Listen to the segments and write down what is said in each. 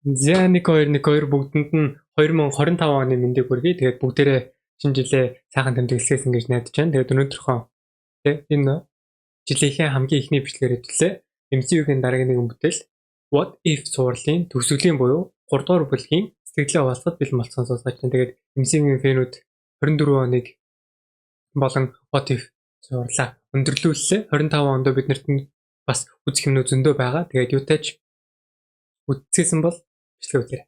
За 1 2 1 2 бүгдэнд нь 2025 оны мэндийг хүргэе. Тэгээд бүгдээрээ шинэ жилээ сайхан тэмдэглэсэн гэж найдаж байна. Тэгээд өнөөдрийнхөө энэ жилийнхээ хамгийн эхний бичлэгээр хэвлээ. MCU-гийн дараагийн нэгэн бүтээл What If цувралын төгсгөлийн буюу 3 дугаар бүлгийн сэтгэлээ хуваалцахад бэлэн болсон сонсож байна. Тэгээд MCU-гийн фэнүүд 24 оныг болон What If цувралаа өндөрлүүллээ. 25 онд биднэрт нь бас үзэх юмнууд зөндөө байгаа. Тэгээд юутай ч үзсэн бол бичлэг үзээрэй.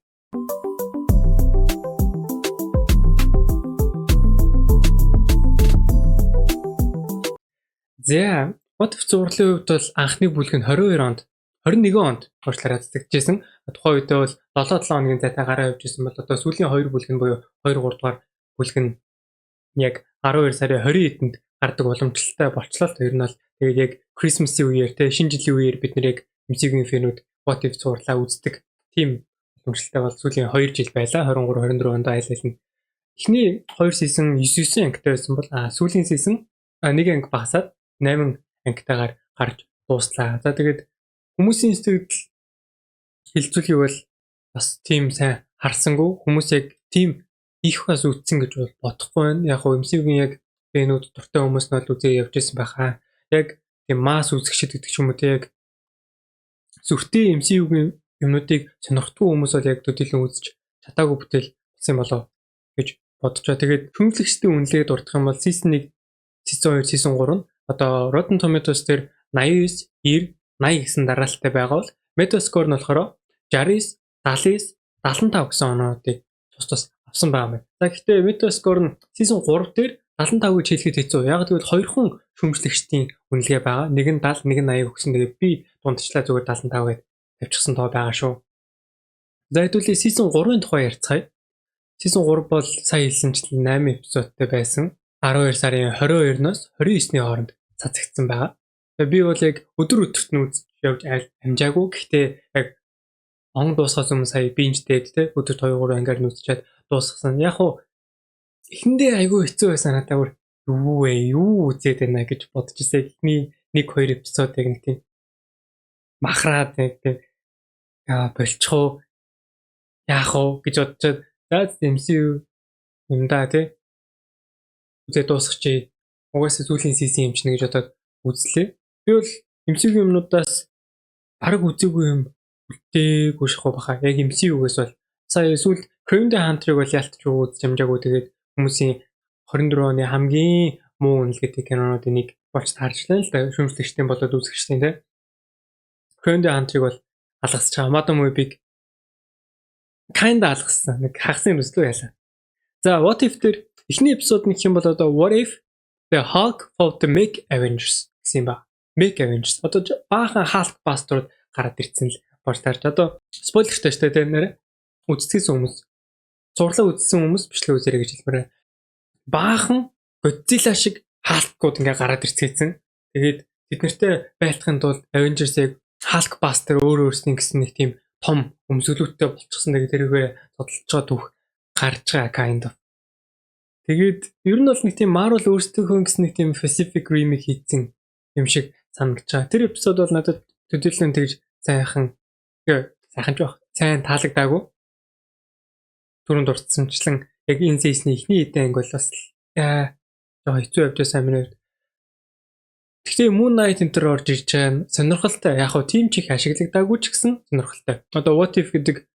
За, What If цувралын хувьд бол анхны бүлэг нь 22 онд 21 онд уучлаарай цэцэгдэжсэн. Тухайн үедээ бол 7-7 хоногийн зайтай гараа явж исэн бол одоо сүүлийн 2 бүлэг нь буюу 2 3 дугаар бүлэг нь яг 12 сарын 20 эдэнд гардаг уламжлалтай болчлоо л. Ер нь бол тэгээд яг Christmas-ийн үеэр те шинэ жилийн үеэр бид нэр яг MCU-гийн фэнүүд What If цувралаа үздэг. Тийм уламжлалтай бол сүүлийн 2 жил байлаа. 23 24 онд айл айл нь. Эхний 2 season 9 9 ангитай байсан бол сүүлийн season нэг анги багасаад 8 ангитайгаар гарч дууслаа. За тэгээд хүмүүсийн сэтгэл хилцүүлгийг бол бас тийм сайн харсангүй. Хүмүүс яг тийм их бас үтсэн гэж бол бодохгүй байна. Яг хөө MCU-гийн яг фэнүүд дуртай хүмүүс нь бол үзээ явж исэн байхаа. Яг тийм масс үзэгчд гэдэг ч юм уу те яг сүртэй MCU-гийн юмнуудыг сонирхдгүй хүмүүс бол яг төдийлөн үзэж чадаагүй бүтээл болсон юм болоо гэж бодож байгаа. Тэгээд шүүмжлэгчдийн үнэлгээ дурдах юм бол season 1, season 2, season 3 нь одоо Rotten Tomatoes дээр 89, 90, 80 гэсэн дараалттай байгаа бол Metascore нь болохоор 69, 79, 75 гэсэн оноодыг тус тус авсан байгаа юм. За гэхдээ Metascore нь season 3 дээр 75 гэж хэлэхэд хэцүү. Яг гэвэл хоёр хүн шүүмжлэгчдийн үнэлгээ байгаа. Нэг нь 70, нэг нь 80 өгсөн. Тэгээд би дундчлаа зүгээр 75 гэж тавьчихсан тоо байгаа шүү. За хэдүүлээ season 3-ын тухай ярьцгаая. Season 3 бол сая хэлсэнчлэн 8 эпизодтай байсан. 12 сарын 22-ноос 29-ний хооронд цацагдсан байгаа. Тэгээ би бол яг өдөр өдөрт нь үзэж явж амжаагүй. Гэхдээ яг он дуусахаас өмнө сая бинждээд те өдөрт 2 3 ангиар нь үзчихэд дуусгасан. Яг уу эхэндээ айгүй хэцүү байсан надад бүр юу вэ? Юу үзээд байна гэж бодож ирсэн. Эхний 1 2 эпизод яг нэг тийм махраад яг тийм яа болчих уу? Яах вэ гэж бодчиход за MCU юм да тий. Үзээ дуусгачих. Угаасаа сүүлийн season юм чинь гэж бодоод үзлээ. Би бол MCU юмнуудаас бараг үзээгүй юм үлдээгүй шахуу баха. Яг MCU-гээс бол сая сүүлд Kraven the Hunter-ыг бол ялтч үзэж амжаагүй. Тэгээд хүмүүсийн 24 оны хамгийн муу үнэлгээтэй кинонуудын нэг болж таарчлаа л да. Шүүмжлэгчдийн болоод үзэгчдийн тий. Kraven the Hunter-ыг бол алгасч байгаа. Madame Web-ыг kinda алгассан. Нэг хагасын нүслүү ялаа. За What If дээр эхний эпизод нь гэх юм бол одоо What If the Hulk fought the Mech Avengers гэсэн юм ба. Mech Avengers. Одоо баахан Hulk Buster-ууд гараад ирсэн л болж таарч. Одоо spoiler-тай шүү дээ нэрэ. Үзчихсэн хүмүүс цувралаа үзсэн хүмүүс бичлэг үзэрэй гэж хэлмээр байна. Баахан Godzilla шиг Hulk-ууд ингээ гараад ирцгээсэн. Тэгээд тэд нартэй байлтахын тулд Avengers-ыг Hulk Buster өөр өөрсний гэсэн нэг тийм том өмсгөлүүдтэй болчихсон. Тэгээд тэрүүгээр зодолж байгаа түүх гарч байгаа kind of. Тэгээд ер нь бол нэг тийм Marvel өөрсдийнхөө гэсэн нэг тийм Pacific Rim-ийг хийцэн юм шиг санагдаж байгаа. Тэр эпизод бол надад төдийлөн тэгж сайхан сайхан ч байх. Сайн таалагдаагүй. Түрүүнд дурдсанчлан яг энэ season-ы эхний хэдэн анги бол бас жоо хэцүү явж байсан миний хувьд. Гэхдээ Moon Knight энэ төр орж ирж байгаа нь сонирхолтой. Яг хөө тийм ч их ашиглагдаагүй ч гэсэн сонирхолтой. Одоо What If гэдэг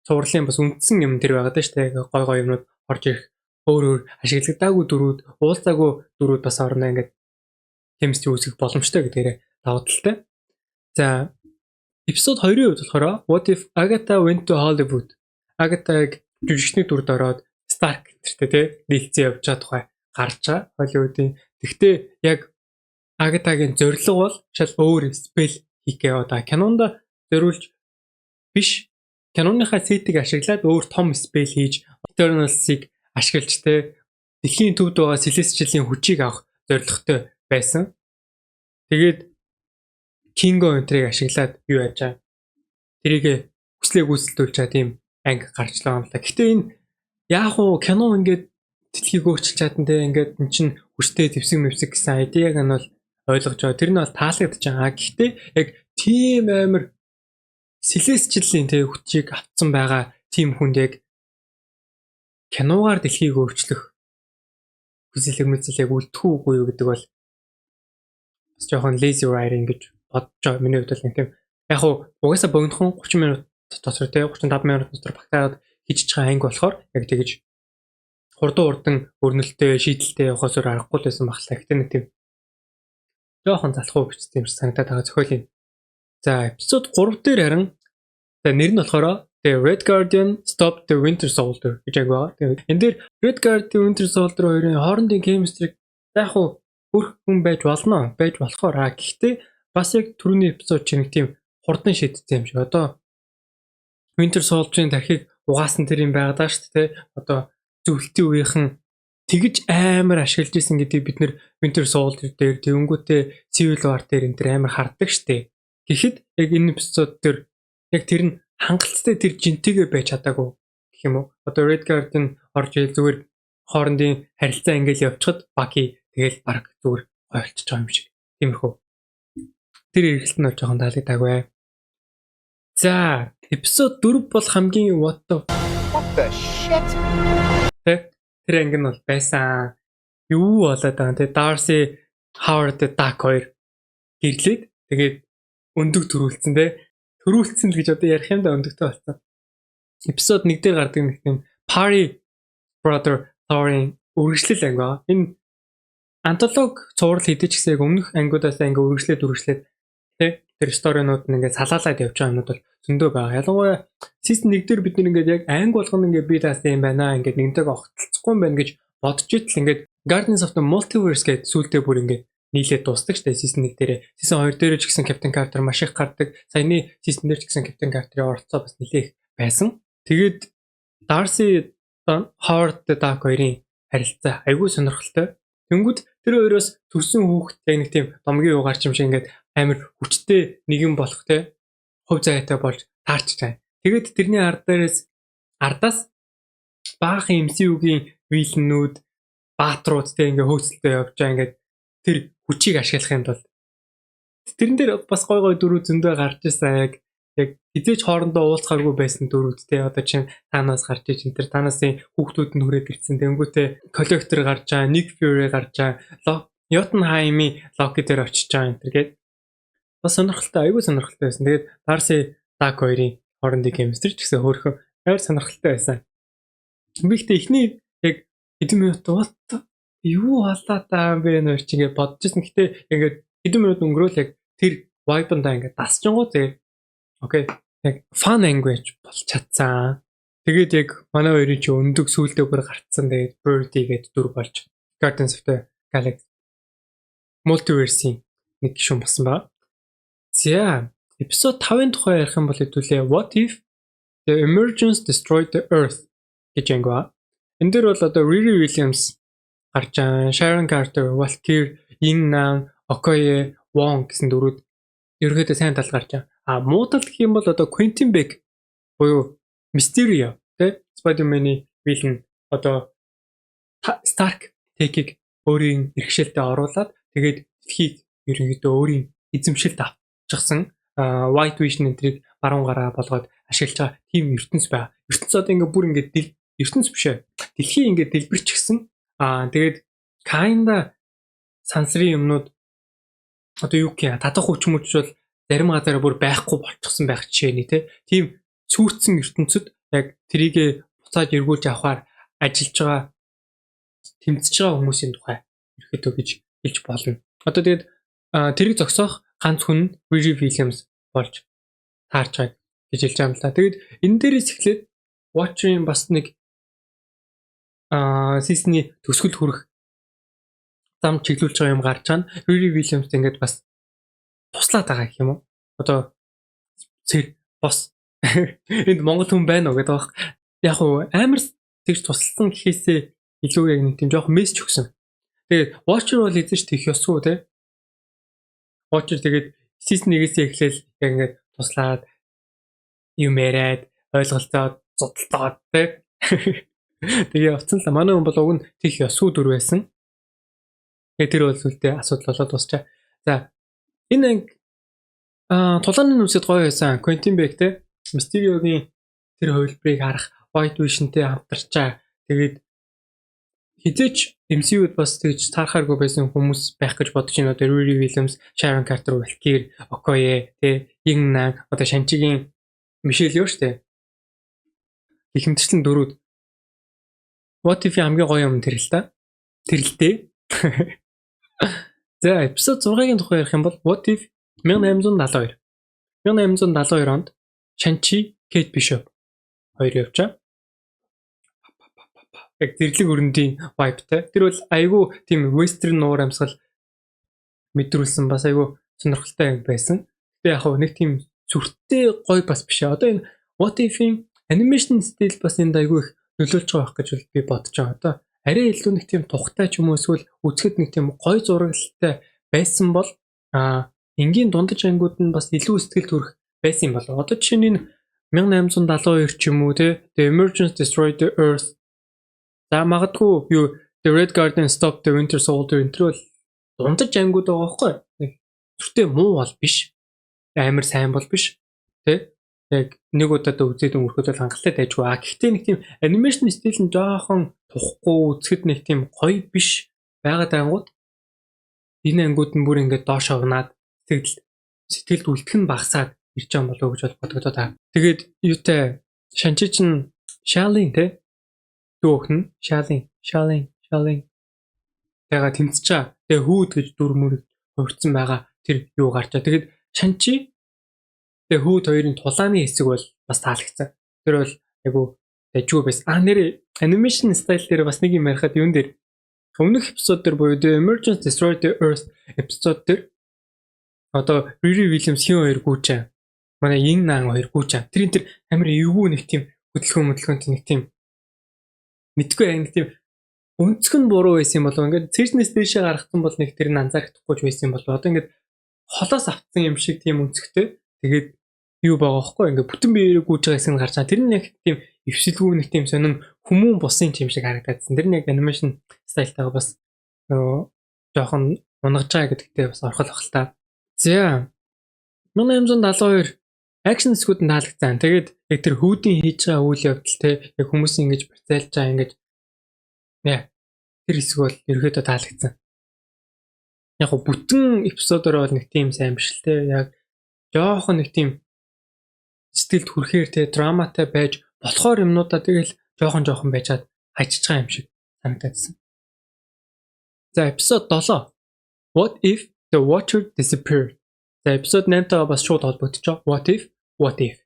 цувралын бас үндсэн юм тэр байгаа даа шүү дээ. Гой гой юмнууд орж ирэх өөр өөр ашиглагдаагүй дүрүүд, уулзаагүй дүрүүд бас орно ингээд chemistry үүсгэх боломжтой гэдгээрээ давуу талтай. За эпизод 2-ын хувьд болохоор What If Agatha went to Hollywood? Agatha яг жүжигчний дүрд ороод Stark гэртээ тий нийлцэн явж байгаа тухай гарч байгаа Hollywood-ийн. Тэгтээ яг Agatha-гийн зорилго бол шал өөр spell хийх гээ одоо кинонд зориулж биш киноныхаа set-ийг ашиглаад өөр том spell хийж Eternals-ыг ашиглаж те дэлхийн төвд байгаа Celestial-ийн хүчийг авах зорилготой байсан. Тэгээд Kingo энтрийг ашиглаад юу яаж байгаа. Тэрийг хүслээ гүйцэлдүүлж байгаа тийм анги гарч л байгаа юм л та. Гэтэ энэ яг уу кино ингээд дэлхийг өөрчилж чадан те ингээд эн чин хүчтэй зэвсэг мэвсэг гэсэн idea-г нь бол ойлгож байгаа. Тэр нь бол таалагдж байгаа. Гэхдээ яг тийм амар Celestial-ийн тэ хүчийг авцсан байгаа тийм хүнд яг киногаар дэлхийг өөрчлөх хүсэлэг мэдсэл яг үлдэх үгүй юу гэдэг бол бас жоохон lazy writing гэж бодож байгаа. Миний хувьд бол нэг тийм яг хуу угаасаа богинохон 30 минут дотор те, 35 минут дотор багтаагаад хийж байгаа анги болохоор яг тэгэж хурдан хурдан өрнөлттэй, шийдэлтэй явахаас өөр аргагүй л байсан баглаа. Гэтэ нэг тийм жоохон залхуу бичсэн юм шиг санагдаад байгаа зохиолын. За, episode 3 дээр харин за нэр нь болохоор The Red Guardian Stop the Winter Soldier гэж анги байгаа. Тэгээд энэ дээр Red Guardian, Winter Soldier хоёрын хоорондын chemistry яг хуу хөрх хүн байж болно. Байж болохоор гэхдээ бас яг түрүүний episode чинь нэг тийм хурдан шийдсэн юм шиг. Одоо Winter Soldier-ын тархийг угаасан тэр юм байгаад байгаа шүү дээ. Одоо зөвлөлтийн үеийнхэн тэгж амар ашиглаж исэн гэдгийг бид нэр Winter Soldier дээр, тэгэнгүүтээ Civil War дээр энэ төр амар хардаг шүү дээ. Тэгэхэд яг энэ episode дээр яг тэр нь хангалттай тэр жинтэйгээ байж чадаагүй гэх юм уу. Одоо Red Guardian орж ирэл зүгээр хоорондын харилцаа ингээл явчихад Bucky тэгэл баг зүгээр ойлцож байгаа юм шиг. Тиймэрхүү. Тэр эргэлт нь бол жоохон таалагдаагүй. За, episode 4 бол хамгийн what the shit? Тэ, тэр анги нь бол байсан. Юу болоод байгаа юм те, Darcy, Howard the Duck хоёр гэрлээд тэгээд өндөг төрүүлсэн те. Төрүүлсэн л гэж одоо ярих юм да, өндөгтэй болсон. Episode 1 дээр гардаг нэг юм Parry Brother Thor-ын үргэлжлэл анги байгаа. Энэ антологи цуврал хийдэг ч гэсэн яг өмнөх ангиудаас ингээ үргэлжлээд үргэлжлээд тий, тэр story нууд нь ингээ салаалаад явж байгаа юмнууд бол зөндөө байгаа. Ялангуяа season 1 дээр бид нэг ингээд яг анги болгоно ингээ би даасан юм байна, ингээд нэгнтэйг огтлцохгүй юм байна гэж бодож итэл ингээд Guardians of the Multiverse гэдэг сүултээ бүр ингээд нийлээд дуустдаг штэ season 1 дээрээ. Season 2 дээр ч гэсэн Captain Carter маш их гардаг. Саяны season дээр ч гэсэн Captain Carter-ийн оролцоо бас нэлээх байсан. Тэгээд Darcy, Howard the Duck хоёрын харилцаа айгүй сонирхолтой. Тэнгүүд тэр хоёроос төрсэн хүүхэд яг нэг тийм домгийн юугаар ч юм шиг ингээд амар хүчтэй нэгэн болох те, хувь заяатай болж таарч байгаа. Тэгээд тэрний ард дээрээс ардаас баахан MCU-гийн villain нүүд, баатрууд те, ингээ хөөцөлтөй явж байгаа, ингээд тэр хүчийг ашиглах юм бол тэрэн дээр бас гой гой дүрүүд зөндөө гарч ирсэн. Яг хизээч хоорондоо уулзахааргүй байсан дүрүүд те, одоо чинь Танаас гарч иж энэ тэр Танасын хүүхдүүд нь хүрээд ирсэн. Тэнгүүтээ Collector гарч байгаа, Nick Fury гарч байгаа, Jotunheim-ийн Loki дээр очиж байгаа энэ тэр гээд бас сонирхолтой, айгүй сонирхолтой байсан. Тэгээд Darcy Duck хоёрын хоорондын chemistry ч гэсэн хөөрхөн амар сонирхолтой байсан. Би ихтэй эхний яг хэдэн минут what юу болоод байгаа юм бэ нэр чи ингэ бодож ирсэн. Гэтэ ингээд хэдэн минут өнгөрөөл яг тэр vibe-ндаа ингээд дасчингуу зэ. Okay. Яг fun language болж чадсан. Тэгээд яг манай хоёрын чи өндөг сүулдэ бүр гарцсан. Тэгээд Birdie гэдэг дүр болж Guardians of the Galaxy Multiverse-ийн нэг гишүүн болсон байна. За, episode 5-ын тухай ярих юм бол хэдүүлээ What if the Emergents destroyed the Earth гэж анги ба. Энэ дээр бол одоо Riri Williams гарч байгаа, Sharon Carter, Valkyrie, Ying Nan, Okoye, Wong гэсэн дүрүүд ерөөхдөө сайн тал гарч байгаа. А муу тал гэх юм бол одоо Quentin Beck буюу Mysterio тэ, Spider-Man-ы villain одоо Stark Tech-ийг өөрийн бэрхшээлдээ оруулаад тэгээд дэлхийг ерөнхийдөө өөрийн эзэмшилд авчихсан, White Vision энтрийг баруун гараа болгоод ашиглаж байгаа тийм ертөнц байгаа. Ертөнц одоо ингээ бүр ингээ ертөнц биш ээ. Дэлхий ингээ дэлбэрчихсэн. Аа, тэгээд kinda сансрын юмнууд одоо юу гэх юм, татах хүч мүч бол зарим газар бүр байхгүй болчихсон байх жишээний те. Тийм цүүртсэн ертөнцид яг трийгээ буцааж эргүүлж авахар ажиллаж байгаа, тэмцэж байгаа хүмүүсийн тухай ерөөхдөө гэж хэлж болно. Одоо тэгээд тэрийг зогсоох ганц хүн Riri Williams болж таарч байгаа гэж хэлж байгаа юм л та. Тэгээд энэ дээрээс эхлээд Watcher-ийн бас нэг season ы төгсгөл хүрэх зам чиглүүлж байгаа юм гарч байгаа нь Riri Williams ингээд бас туслаад байгаа гэх юм уу? Одоо цэр бос энд монгол хүн байна уу гэдэг баг. Яг уу амар тэгж тусалсан гэхээсээ илүү яг нэг тийм жоох мессеж өгсөн. Тэгээд Watcher бол эзэж тех ёсгүй те. Watcher тэгээд season 1-ээс эхлээл яг ингээд туслаад юм яриад ойлголцоод зодтолтоод те. Тэгээ явцсан л манай хүн бол уг нь тех ёсгүй дүр байсан. Тэгээ тэр бол сүлдээ асуудал болоод дуусчаа. За, энэ анги Тулааны нүсэд гоё байсан. Quentin Beck те, Mysterio-гийн тэр хувилбарыг харах, White Vision-тэй хамтарчаа. Тэгээд хэзээ ч MCU-д бас тэгж таархааргүй байсан хүмүүс байх гэж бодож байна. Одоо Riri Williams, Sharon Carter, Valkyrie, Okoye, тэ, Ying Nan, одоо Shang-Chi-гийн Michelle юу штэ. Гэх мэтчлэн дөрүүд. What If хамгийн гоё юм тэр л та. Тэр л дээ. За, episode 6-гийн тухай ярих юм бол What If 1872. 1872 онд Shang-Chi, Kate Bishop хоёр явжаа. Яг зэрлэг өрөндийн vibe-тай. Тэр бол айгүй тийм western нуур амьсгал мэдрүүлсэн, бас айгүй сонирхолтой байсан. Гэтэ яг нэг тийм сүртэй гоё бас биш. Одоо энэ What If-ийн animation style бас энд айгүй их нөлөөлж байгаа байх гэж би бодож байгаа. Одоо арай илүү нэг тийм тухтай ч юм уу, эсвэл үзэхэд нэг тийм гоё зураглалтай байсан бол энгийн дундаж ангиуд нь бас илүү сэтгэл төрөх байсан юм болов. Одоо жишээ нь энэ 1872 ч юм уу те, The Emergence Destroyed the Earth. За, магадгүй юу, The Red Guardian Stop the Winter Soldier энэ төр бол дундаж ангиуд байгаа байхгүй. Нэг сүртэй муу бол биш. Амар сайн бол биш. Тэ? Яг нэг удаад үзээд өнгөрөхөд бол хангалттай дайжгүй. А гэхдээ нэг тийм animation style нь жоохон тухгүй, үзэхэд нэг тийм гоё биш байгаад ангууд энэ ангиуд нь бүр ингээд доош авнаад сэтгэлд үлдэх нь багасаад ирж байгаа юм болов уу гэж бодогдоод байгаа. Тэгээд юутай Shang-Chi чинь Xialing те, дүү охин нь Xialing, Xialing, Xialing тэгээ тэмцэж байгаа. Тэгээ Hood гэж дүр мөр хувирсан байгаа тэр юу гарч байгаа. Тэгээд Shang-Chi, тэгээ Hood хоёрын тулааны хэсэг бол бас таалагдсан. Тэр бол айгу дажгүй байсан. А нэр animation style дээр бас нэг юм ярихад, юун дээр, өмнөх episode дээр буюу The Emergence Destroyed the Earth episode дээр одоо Riri Williams хин хоёр гүйчээ. Манай Ying Nan хоёр гүйчээ. Тэр энэ тэр амар эвгүй нэг тийм хөдөлгөөн хөдөлгөөнт нэг тийм мэдгүй яг нэг тийм өнцөг нь буруу байсан юм болов, ингээд цээжнээс дээшээ гаргацсан бол нэг тэр нь анзаарахдаггүй ч байсан юм болов, одоо ингээд холоос автсан юм шиг тийм өнцөгтэй, тэгээд юу байгаа хөөхгүй, ингээд бүтэн биеэрээ гүйж байгаа хэсэг нь гарч байгаа. Тэр нь яг тийм эвсэлгүй, нэг тийм сонин хүмүүн бусын юм шиг харагдаадсан. Тэр нь яг animation style тайгаа бас нөгөө жоохон унагж байгаа гэдэгтээ бас орхол бах л та. За, 1872 action хэсгүүд нь таалагдсан. Тэгээд яг тэр Hood-ийн хийж байгаа үйл явдал те, яг хүмүүс ингэж барьцаалж байгаа, ингэж яа, тэр хэсэг бол ерөөхдөө таалагдсан. Яг го бүтэн episode оор бол нэг тийм сайн биш л те. Яг жоохон нэг тийм сэтгэлд хүрэхээр те, драматай байж болохоор юмнуудаа тэгэл жоохон жоохон байжгаад хажиж байгаа юм шиг санагдаадсан. За, episode 7. What If the Watcher Disappeared? За, episode 8-тайгаа бас шууд холбогдчихоо. What If, What If.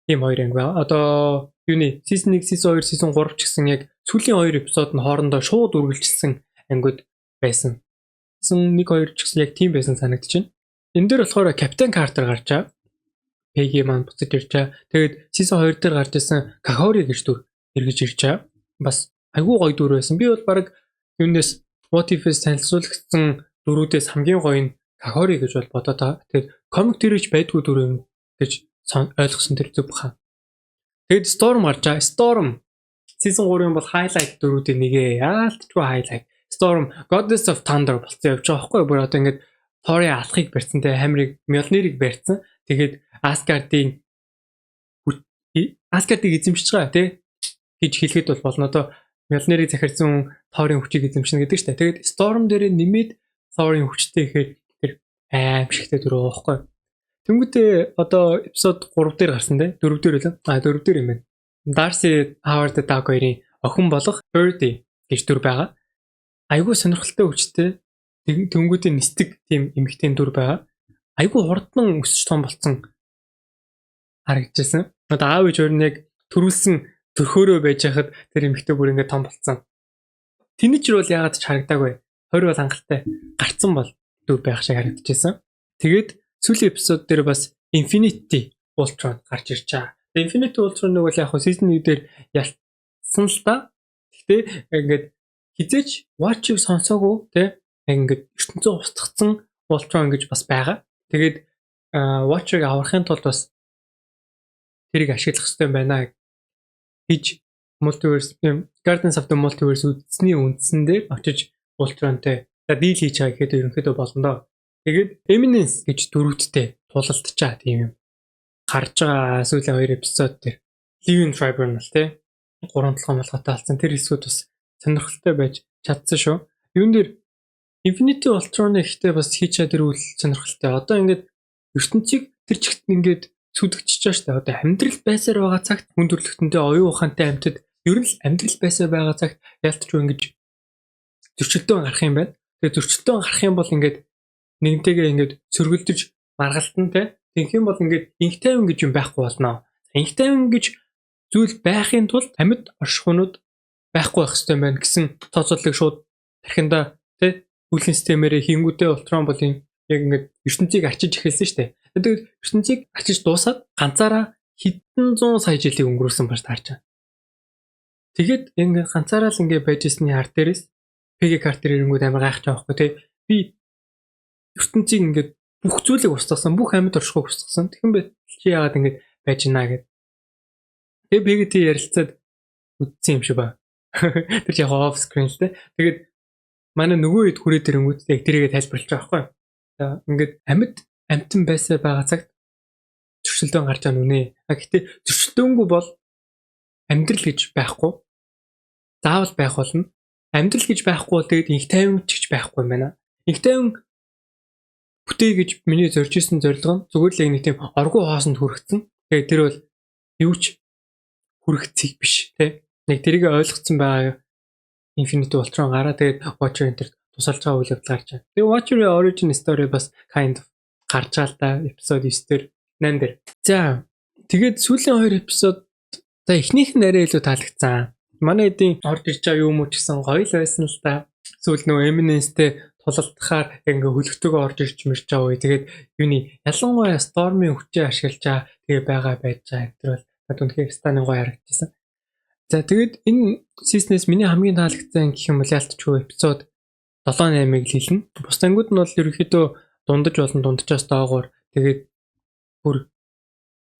Тийм хоёр анги байна. Одоо юуны season 1, season 2, season 3 ч гэсэн яг сүүлийн хоёр episode нь хоорондоо шууд үргэлжилсэн ангиуд байсан. Season 1, 2 ч гэсэн яг тийм байсан санагдчихэв. Энэ дээр болохоор Captain Carter гарч байгаа. Peggy маань буцаж ирж байгаа. Тэгээд season 2 дээр гарч ирсэн Kahhori гэж дүр эргэж ирж байгаа. Бас айгүй гоё дүр байсан. Би бол баг юунээс, What If-с танилцуулагдсан дүрүүдээс хамгийн гоё нь Kahhori гэж бол бодоод байгаа. Тэгээд comic дээрч байдгүй дүр юм гэж ойлгосон, тэр зөв баха. Тэгээд Storm гарч байгаа. Storm season 3-ын бол highlight дүрүүдийн нэг ээ. Яалтчгүй highlight. Storm Goddess of Thunder болсон явж байгаа байхгүй юу? Бүр одоо ингээд Thor-ын алхыг барьсан те, hammer-ыг, Mjolnir-ыг барьсан. Тэгээд Asgard-ыг эзэмшиж байгаа тий гэж хэлэхэд бол болно. Одоо Mjolnir-ыг захирсан хүн Thor-ын хүчийг эзэмшинэ гэдэг чинь. Тэгээд Storm дээрээ нэмээд Thor-ын хүчтэй ихээр тэр аимшигтэй дүр байгаа байхгүй. Тэнгүүтээ одоо episode 3 дээр гарсан те, 4 дээр үлээ. А, 4 дээр юм байна. Darcy Howard Duck хоёрын охин болох Birdie гэж дүр байгаа. Айгүй сонирхолтой хүчтэй, тэнгүүтээ нисдэг тийм эмэгтэй дүр байгаа. Айгүй хурдан өсөж том болцсон харагдчихсан. Одоо аав ээж хоёр нь яг төрүүлсэн төрхөөрөө байж хахад тэр эмэгтэй бүр ингээд том болцсон. Тэнийчэр бол яагаад ч харагдаагүй. 20 бол хангалттай гарцсан бол дүр байх шиг харагдчихсан. Тэгээд сүүлийн episode дээр бас Infinity Ultron гарч ирж байгаа. Infinity Ultron нэг бол яг хөө season 1 дээр ялцсан л та. Гэхдээ ингээд хэзээ ч Watcher-ыг сонсоогүй те, яг ингээд ертөнцөө устгацсан Ultron гэж бас байгаа. Тэгээд Watcher-ыг аврахын тулд бас тэрийг ашиглах хэрэгтэй байна гэж Multiverse, Guardians of the Multiverse үзсний үндсэн дээр очиж Ultron-тэй за deal хийж байгаа гэхэд ерөнхийдөө болно доо. Тэгээд Eminence гэж дөрөвдтэй тулж байгаа. тулалдчаа тийм юм. Гарч байгаа сүүлийн хоёр эпизод дээр Living Tribunal те, гурван толгой молготой болсон тэр хэсгүүд бас сонирхолтой байж чадсан шүү. Юун дээр Infinity Ultron-ы ихтэй бас хийж чадэр үйл сонирхолтой. Одоо ингээд ертөнцийг тэр чигт ингээд сүдэгчж байгаа шүү дээ. Одоо амьдрал байсаар байгаа цагт хүн төрөлхтөндөө оюун ухаантай амьтад, ер нь л амьдрал байсаар байгаа цагт ялтч ингэж зөрчилдөөн гарах юм байна. Тэгээ зөрчилдөөн гарах юм бол ингээд нэгнтэйгээ ингээд сөргөлдөж маргалтан те. Тэгэх юм бол ингээд инх тайван гэж юм байхгүй болно. Инх тайван гэж зүйл байхын тулд амьд оршихуйнууд байхгүй байх хэрэгтэй байна гэсэн тооцооллыг шууд тархиндаа те үйлийн системээрээ хийнгүүтээ Ultron бол юм яг ингээд ертөнцийг арчиж эхэлсэн шүү дээ. Тэгээд ертөнцийг арчиж дуусаад ганцаараа хэдэн зуун сая жилийг өнгөрүүлсэн болж таарч байгаа. Тэгээд ингээд ганцаараа л ингээд байж ирсний хар дээрээс Peggy Carter ирэнгүүд амар гайхаж байгаа байхгүй тий. Би ертөнцийг ингээд бүх зүйлийг устгасан, бүх амьд оршихуйг устгасан. Тэгэн байтал чи яагаад ингэж байж гинэ гэд. Тэгээ Peggy тий ярилцаад үдсэн юм шиг ба. Тэр чи яг off screen л тэ. Тэгээд манай нөгөө хэд хүрээд ирэнгүүт яг тэрийгэ тайлбарлаж байгаа байхгүй. За, ингээд амьд амьтан байсаар байгаа цагт зөрчилдөөн гарч байгаа нүнэ. А гэхдээ зөрчилдөөнгүй бол амьдрал гэж байхгүй. Заавал байх болно. Амьдрал гэж байхгүй бол тэгээд инх тайван ч гэж байхгүй юм байна. Инх тайван бүтээ гэж миний зорж исэн зорилго нь зүгээр л яг нэг тийм оргуу хоосонд хүргэцэн. Тэгээд тэр бол юу ч хүрэх цэг биш тий. Нэг тэрийг ойлгоцсон байгаа Infinity Ultron гараа тэгээд Watcher Enter тусалж байгаа үйл явдал гарч байгаа. Тэгээ Watcher-ийн origin story бас kind of гарч байгаа л да, эпизод 9 дээр, 8 дээр. За, тэгээд сүүлийн хоёр эпизод, за, эхнийх нь арай илүү таалагдсан. Манай эдийн орж ирж байгаа юм уу ч гэсэн гоё л байсан л та. Сүүл нөө Eminence-тэй тулалдахаар ингээ хөлөгтөөгөө орж ирж мэрч байгаа үе. Тэгээд юуны ялангуяа Storm-ын хүчээ ашиглаж байгаа, тэгээ байгаа байж байгаа. Тэр бол над үнэхээр станын гоё харагдчихсан. За, тэгээд энэ season ээс миний хамгийн таалагдсан гэх юм бол ялтчгүй эпизод 7 8-ыг л хэлнэ. Бус ангиуд нь бол ерөнхийдөө дундаж болон дунджаас доогуур, тэгээд бүр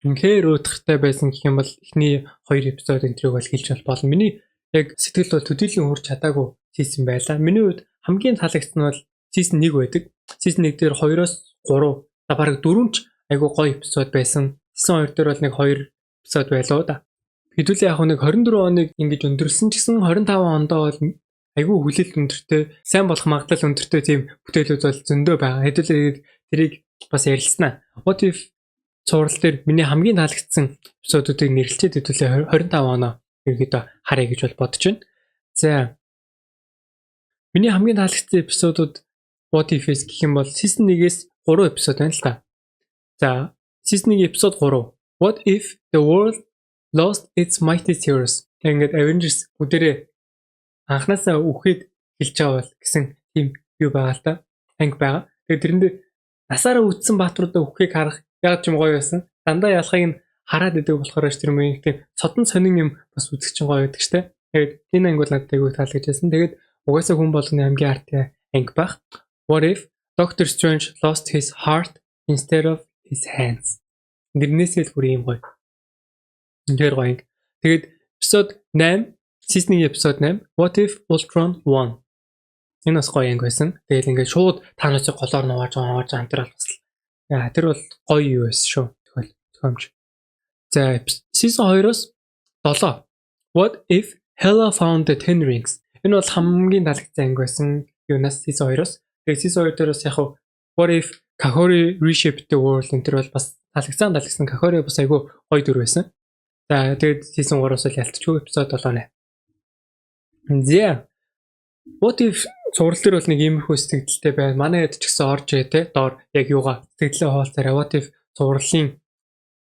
үнэхээр уйтгартай байсан гэх юм бол эхний хоёр эпизод энэ тэрийг бол хэлж болно. Миний яг сэтгэл бол төдийлөн хүрч чадаагүй season байлаа. Миний хувьд хамгийн таалагдсан нь бол season 1 байдаг. Season 1 дээр 2-оос 3, за, бараг 4 ч айгуу гоё эпизод байсан. Season 2 дээр бол нэг 2 эпизод байлоо да. Хэдүүлээ яг нэг 24 оныг ингэж өндөрлсөн ч гэсэн 25 ондоо бол айгүй хүлээлт өндөртэй, сайн болох магадлал өндөртэй тийм бүтээлүүд бол зөндөө байгаа. Хэдүүлээ тэрийг бас ярилцсанаа. What if цуврал дээр миний хамгийн таалагдсан эпизодуудыг нэрлэлчээд хэдүүлээ 25 оноо ерөөдөө харъя гэж бол бодож байна. За, миний хамгийн таалагдсан эпизодууд What If-с гэх юм бол season 1-ээс 3 эпизод байна л та. За, season 1 эпизод 3. What if the world lost its mightiest heroes? Ингээд Avengers бүгдээрээ анханасаа үхээд хэлж байгаа бол гэсэн тийм юу байгаа л та. Анги байгаа. Тэгээд тэрэндээ насаараа үдсэн баатруудаа үххийг харах яг ч юм гоё байсан. Дандаа ялахыг нь хараад идэг болохоор ч тэр юм тийм цодон сонин юм бас үзэх чинь гоё байдаг штэ. Тэгээд энэ анги бол надад айгүй таалагдчихсан. Тэгээд угаасаа хүн болгоны хамгийн артын анги байх. What if Doctor Strange lost his heart instead of his hands? Нэрнээсээ л бүр юм гоё. Тэгэхээр гоё анги. Тэгээд эпизод 8, season episode 8, What if Ultron won? Энэ бас гоё анги байсан. Тэгэл ингээд шууд Thanos-ыг голоор нугааж нугааж байгаа тэр бол бас яа, тэр бол гоё юу байсан шүү. Тэгвэл зохиомж. За, season 2-оос 7. What if Hela found the Ten Rings? Энэ бол хамгийн таалагдсан анги байсан. Юунаас, season 2-оос. Тэгээ season 2 дээр бас яг What if Kahhori reshaped the world энэ тэр бол бас таалагдсан таалагдсан. Kahhori бас айгүй гоё дүр байсан. За, тэгээд season 3-оос л ялтчгүй эпизод 7 нэ. За. What if цуврал дээр бол нэг иймэрхүү сэтгэгдэлтэй байна. Манай хэд ч гэсэн орж ээ те доор яг юугаа сэтгэлээ хуваалцаарай. What if цувралын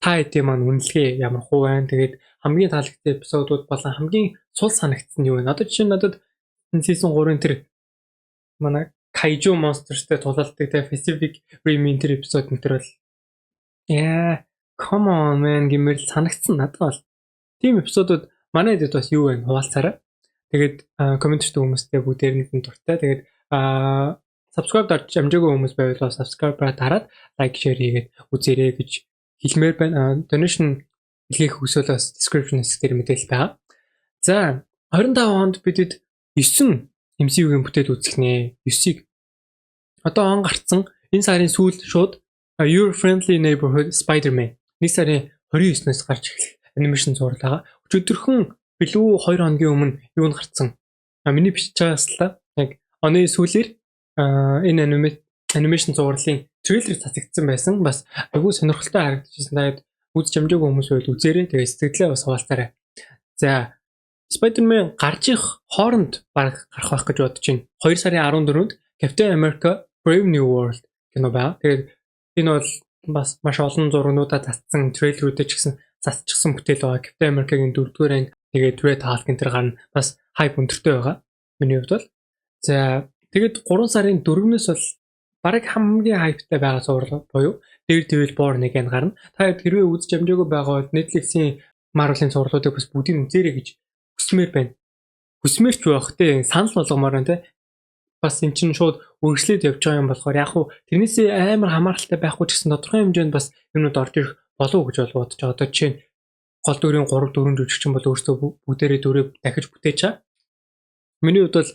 та хэдийн маань үнэлгээ ямар хуу байна. Тэгээд хамгийн таалагдсан эпизодууд болон хамгийн сул санагдсан нь юу вэ? Одоо жишээ нь надад season 3-ын тэр манай Kaiju Monsters-тэй тулалддаг те Pacific Rim тэр эпизод энэ тэр бол яа, come on man гэмээр л санагдсан надад бол. Тийм эпизодууд манай хэд бас юу вэ? Хуваалцаарай. Тэгээд коммент хийдэг хүмүүстэй бүгдээр нь дуртай. Тэгээд subscribe дарж амжаагүй хүмүүс байвал бас subscribe дараад like, share хийгээд үзээрэй гэж хэлмээр байна. Donation илгээх хүсвэл бас description хэсэг дээр мэдээлэл байгаа. За, 25 онд бидэд 9 MCU-гийн бүтээл үзэх нэ. 9-ийг. Одоо он гарцсан, энэ сарын сүүл шууд Your Friendly Neighborhood Spider-Man 1 сарын 29-ноос гарч эхлэх animation цуврал байгаа. Өчигдөрхөн билүү, 2 хоногийн өмнө юу нь гарцсан. А миний бичиж байгаас л та яг оны сүүлээр энэ animation цувралын трейлер цацагдсан байсан. Бас айгүй сонирхолтой харагдчихсан. Та үзэж амжаагүй хүмүүс байвал үзээрэй. Тэгээ сэтгэлээ бас хуваалцаарай. За, Spider-Man гарч их хооронд баг гарах байх гэж бодож байна. 2 сарын 14-нд Captain America Brave New World кино байна. Тэгээд энэ бол бас маш олон зургнуудаа татсан, трейлерүүдээ ч гэсэн цацчихсан бүтээл байгаа. Captain America-гийн 4-р анги, тэгээд Red Hulk энэ төр гарна. Бас hype өндөртэй байгаа. Миний хувьд бол. За, тэгээд 3 сарын 4-өөс бол бараг хамгийн hype тай байгаа цуврал буюу Daredevil Born Again гарна. Та хэрвээ үзэж амжаагүй байгаа бол Netflix-ийн Marvel-ын цувралуудыг бас бүгдийг үзээрэй гэж хүсмээр байна. Хүсмээр ч байх те, санал болгомоор байна те. Бас эн чинь шууд үргэлжлээд явж байгаа юм болохоор яг хуу тэрнээсээ амар хамааралтай байхгүй ч гэсэн тодорхой хэмжээнд бас юмнууд орж ирэх болов уу гэж бол бодож байгаа. Одоо жишээ нь гол дүрийн 3 4 жүжигчин бол өөрсдөө бүгдээрээ дүрээ дахиж бүтээж байгаа. Миний хувьд бол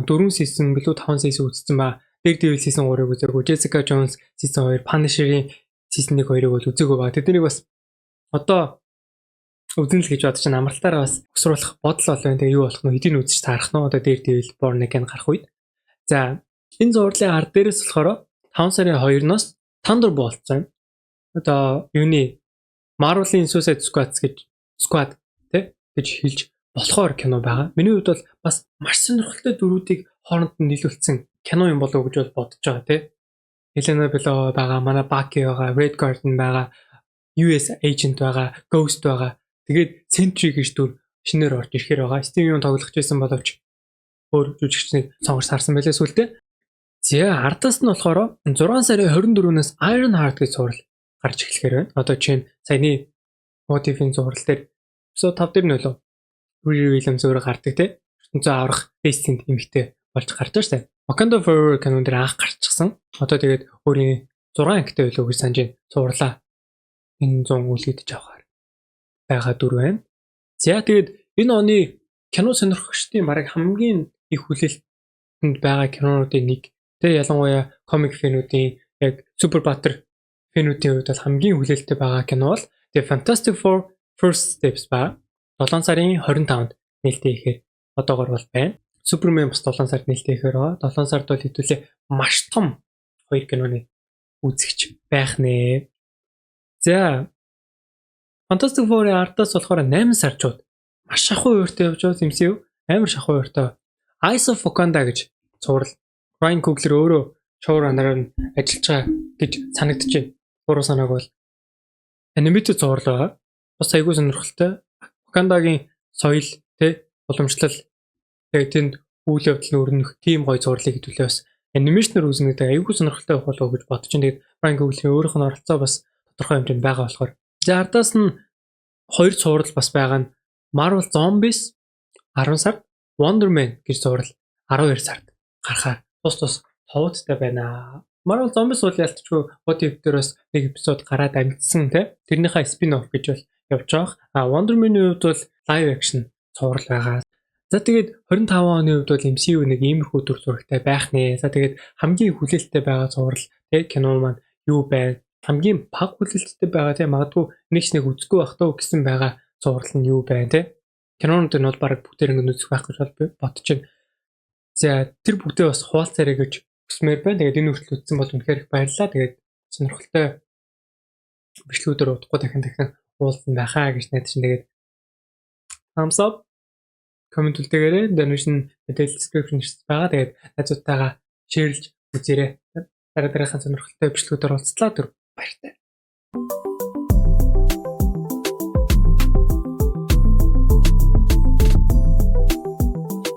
4 season билүү, 5 season үзсэн ба. Daredevil season 3-ыг үзээгүй. Jessica Jones season 2, Punisher-ийн season 1 2-ыг бол үзээгүй ба. Тэднийг бас одоо үзэн л гэж бодож чинь амралтаараа бас өсруулах бодол бол байна. Тэгээ юу болох нь, хэдийг үзэж таарах нь одоо Daredevil Born Again гарах үед. За, энэ зурлын ард дээрээс болохоор 5 сарын 2-ноос Thunderbolts байна. Одоо юуны Marvel-ийн Suicide Squad гэж, Squad тий гэж хэлж болохоор кино байгаа. Миний хувьд бол бас маш сонирхолтой дүрүүдийг хооронд нь нийлүүлсэн кино юм болов уу гэж бол бодож байгаа тий. Yelena Belova байгаа, манай Bucky байгаа, Red Guardian байгаа, US Agent байгаа, Ghost байгаа. Тэгээд Sentry гэж дүр шинээр орж ирэхээр байгаа. Steven Yeun тоглох гэсэн боловч өөр жүжигчнийг сонгож сарсан байлээ сүлдээ. За, ардаас нь болохоор 6 сарын 24-өөс Iron Heart гэж цуврал гарч эхлэхээр байна. Одоо чинь саяны What If-ийн цуврал дээр episode 5 дээр нөлөө Riri Williams өөрөө гардаг те. ертөнцөө аврах Destined эмэгтэй болж гарч байгаа штэ. Wakanda Forever кинон дээр анх гарчихсан. Одоо тэгээд өөрийн 6 ангитай байлуу гэж санаж байна. Цувралаа энэ 100 үлгийдэж авахар байгаа дүр байна. За, тэгээд энэ оны кино сонирхогчдын бараг хамгийн их хүлээлтэнд байгаа кинонуудын нэг. Тэгээ ялангуяа comic fan үүдийн, яг супер баатар fan үүдийн хувьд бол хамгийн хүлээлттэй байгаа кино бол The Fantastic Four First Steps ба 7 сарын 25-нд нээлттэй ихээр одоогор бол байна. Супермен бас 7 сард нээлттэй ихээр байгаа. 7 сард бол хэдүүлээ маш том хоёр киноны үзэгч байх нэ. За, Fantastic Four-ын ардаас болохоор 8 сарчууд маш шахуу ууртай явж байгаа MCU, амар шахуу ууртай. Eyes of Wakanda гэж цуврал, Ryan Coogler өөрөө showrunner-аар нь ажиллаж байгаа гэж санагдаж байна. Буруу санааг бол animated цуврал байгаа. Бас айгүй сонирхолтой. Wakanda-гийн соёл тэ, уламжлал, тэгээ тэнд үйл явдал нь өрнөх тийм гоё цувралыг хэдүүлээ бас animation ээр үзнэ гэдэг айгүй сонирхолтой байх болов уу гэж бодож байна. Тэгээд Ryan Coogler-ийн өөрийнх нь оролцоо бас тодорхой хэмжээнд байгаа болохоор. За, ардаас нь хоёр цуврал бас байгаа нь Marvel Zombies 10 сард, Wonder Man гэж цуврал 12 сард гарахаар тус тус товуудтай байна. Marvel Zombies бол ялтчгүй What If дээр бас нэг episode гараад амжсан те. Тэрнийхээ spin off гэж бол явж байгаа. А Wonder Man-ийн хувьд бол live action цуврал байгаа. За, тэгээд 25 оны хувьд бол MCU нэг иймэрхүү дүр зурагтай байх нэ. За, тэгээд хамгийн хүлээлттэй байгаа цуврал те, кино маань юу байна? Хамгийн бага хүлээлттэй байгаа те, магадгүй нэг ч нэг үзэхгүй байх таа гэсэн байгаа цуврал нь юу байна те? Кинонууд нь бол баг бүгдээр ингэ үзэх байх гэж бол бодож байна. За, тэр бүгдээ бас хуваалцаарай гэж хүсмээр байна. Тэгээд энэ хүртэл үзсэн бол үнэхээр их баярлалаа. Тэгээд сонирхолтой бичлэгүүдээр удахгүй дахин дахин уулзсан байхаа гэж найдаж чинь. Тэгээд thumbs up, comment үлдээгээрэй. Donation мэдээлэл description байгаа. Тэгээд найзуудтайгаа share лж үзээрэй. Дараа дараагийн сонирхолтой бичлэгүүдээр уулзлаа. Түр баяртай.